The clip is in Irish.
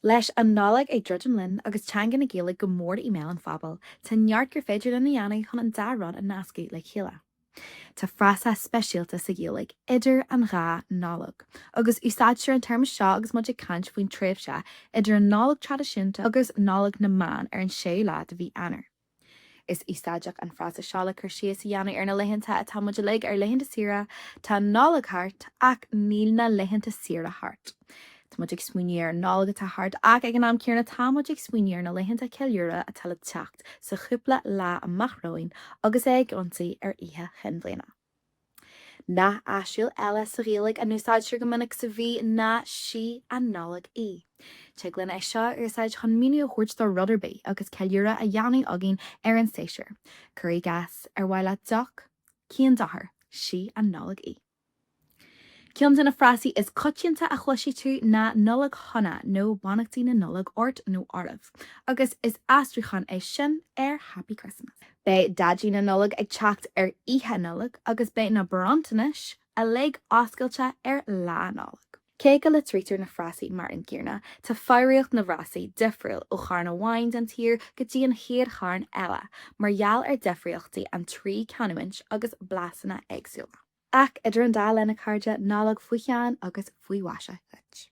Leis an Nollaig ag druidim linn agus teanga na Gaeilge go mór i mbéal an phobail, tá neart gur féidir linn a dhéanamh chun an dá rud a nascadh le chéile. Tá frása speisialta sa Ghaeilge, 'idir an dhá Nollaig', agus úsáidtear an téarma seo agus muid ag caint faoin tréimhse idir an Nollaig traidisiúnta agus Nollaig na mBan ar an séú lá de mhí Eanáir. Is úsáideach an frása seo le cur síos a dhéanamh ar na laethanta atá muid uilig ar laethanta saoire, tá an Nollaig thart ach níl na laethanta saoire thart. Tá muid ag smaoineamh ar an Nollaig atá thart ach ag an am céanna tá muid ag smaoineamh ar na laethanta ceiliúradh atá le teacht sa chúpla lá amach romhainn agus é ag ionsaí ar Oíche Chinn Bhliana. Nath áisiúil eile sa Ghaeilge a n-úsáidtear go minic sa mhí ná 'Sí an Nollaig í. Tig linn é seo a úsáid chun míniú a thabhairt do rud ar bith agus ceiliúradh á dhéanamh againn ar an séasúr. Cuir i gcás, Ar mhaith leat deoch? Cén dochar? Sí an Nollaig í. Ceann de na frásaí is coitianta a chloisfidh tú ná Nollaig Shona nó Beannachtaí na Nollag ort nó oraibh, agus is aistriúchán é sin ar Happy Christmas. Beidh Daidí na Nollag ag teacht ar Oíche Nollag agus beidh na bronntanais uilig oscailte ar Lá Nollag. Cé go litrítear na frásaí mar an gcéanna, tá foghraíocht na bhfrásaí difriúil ó chearn amháin den tír go dtí an chéad chearn eile mar gheall ar difríochtaí an trí canúint agus blasanna éagsúla. Ach idir an dá linn, a chairde, Nollaig faoi shean agus faoi mhaise dhuit.